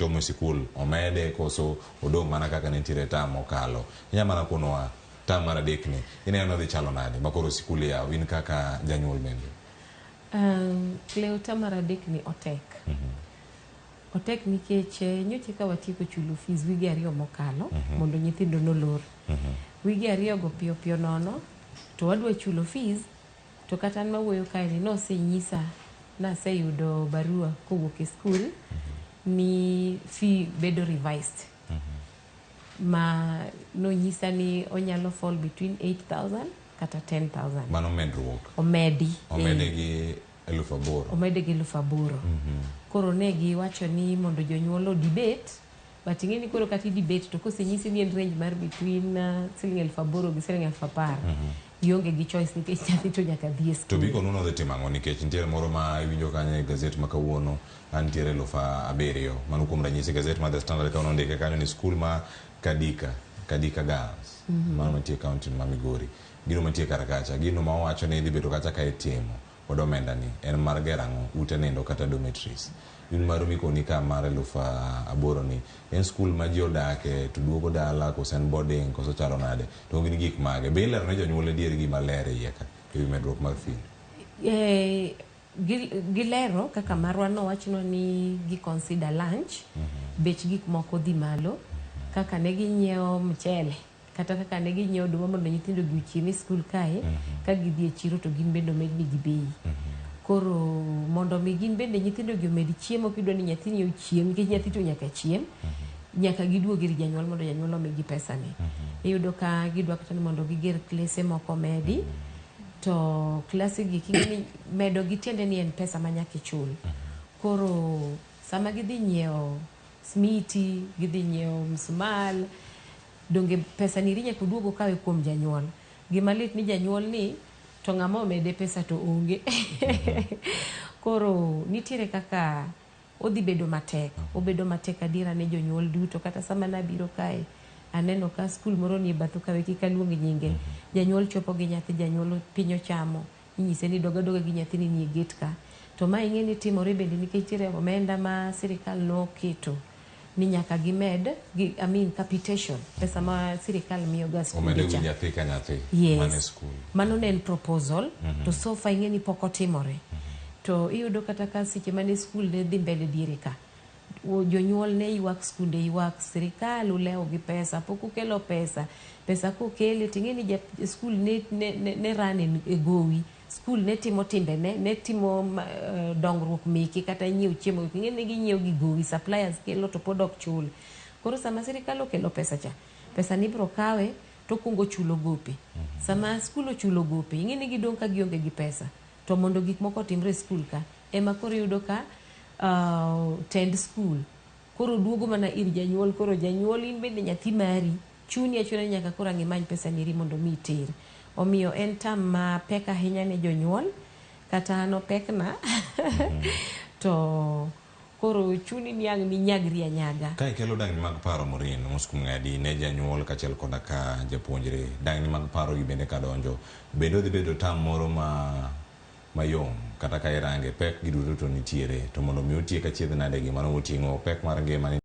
Somo e sikul omede koso odong' mana kaka nentiere term mokalo. Inya mana konowa term mar adek ni ineno dhi chalo nade ma koro sikul iyaw in kaka janyuol bende? Cleo term mar adek ni otek. Otek nikech nyocha eka watieko chulo fees wige ariyo mokalo mondo nyithindo nolor. Wige ariyo go piyo piyo nono to wadwa chulo fees to kata an mawuoyo kae ni nosenyisa naseyudo barua kowuok e skul ni fee bedo revised ma nonyisa ni onyalo fall between 8000 kata 10,000. Mano medruok. Omedi. Omede gi 8000. Omede gi 8000. Koro ne giwacho ni mondo jonyuol o debate but ing'e ni koro kata i debate to kosenyisi ni en range mar between siling 8000 gi siling 10,000 ionge gi choice nikech nyathi to nyaka dhi e To skul. biko nuno dhi timo ang'o nikech nitiere moro ma iwinjo kanyo e gazet ma kawuono antiere 7000. Mano kuom ranyisi gazet mar The Standard ka nondike kanyo ni skul ma Kadika, Kadika Girls, mano mantie e county ma Migori. Gino mantie kar kacha, gino ma owacho ni idhi bedo kacha ka itimo kod omenda ni en mar gero ang'o? Ute nindo kata dormitories. In maru mikoni ka mar 8000 ni en skul ma ji odake to duogo dala koso en boarding koso chalo nade? To gin gik mage? Be ilero ne jonyuol adier gima ler e iye ka e wi medruok mar fee? Gilero kaka marwa nowachnwa ni gi consider lunch bech gik moko dhi malo kaka ne ginyiewo mchele kata kaka ne ginyiewo oduma mondo nyithindo gi ochiem e skul kae ka gidhi e chiro to gin bende omednigi bei. Koro mondo mi gin bende nyithindo gi omed chiemo kidwa ni nyathini ochiem nikech nyathi to nyaka chiem nyaka giduog ir janyuol mondo janyuol omigi pesa ni. Iyudo ka gidwa kata ni mondo giger klese moko medi to klase gi king'e ni medo gi tiende ni en pesa ma nyaka ichul. Koro sama gidhi nyiewo smiti, gidhi nyiewo msumal, donge pesa ni eri nyaka oduog okawe kuom janyuol. Gima lit ni janyuol ni to ng'ama omede pesa to onge. Koro nitiere kaka odhi bedo matek. Obedo matek adiera ne jonyuol duto. Kata sama nabiro kae, aneno ka skul moro nie bathu kae kik aluong nyinge. Janyuol chopo gi nyathi, janyuol piny ochamo. Inyise ni dog adoga gi nyathini nie gate ka. To ma ing'e ni timore bende nikech nitiere omenda ma sirikal noketo ni nyaka gimed, gi, I mean capitation, pesa ma sirikal miyo ga skunde Omede cha. wi nyathi ka nyathi man e Yes. skul. Mano ne en proposal to so far ing'e ni pok otimore. To iyudo kata ka seche mane skul ne dhi mbele diere ka, jonyuol ne ywak, skunde ywak, sirikal ulewo gi pesa, pok ukelo pesa. Pesa kokele ting'e ni skul ne run e gowi. Skul ne timo timbene, ne timo dongruok meke kata nyiewo chiemo. Ing'e ni ginyiewo gi gowi, suppliers kelo to pod ok chul. Koro sama sirikal okelo pesa cha, pesa ni ibro kawe to okuongo chulo gope. Sama skul ochulo gope, ing'e ni gidong' ka gionge gi pesa. To mondo gik moko otimre e skul ka, ema koro iyudo ka tend skul koro duogo mana ir janyuol. Koro janyuol in bende nyathi mari chuni achuna ni nyaka koro ang' imany pesa niri mondo mi iter. Omiyo en term mapek ahinya ne jonyuol, kata an opekna to koro chuni ni ang' ninyagri anyaga. Ka ikelo dangni mag paro Maureen Moskum Ng'adi ne janyuol kaachiel koda ka japuonjre, dangni mag paro gi bende kadonjo, bende odhi bedo term moro ma mayom kata ka irange pek gi duto to nitiere to mondo mi otiek achiedh nade gi mano moting'o pek mar ngima ni.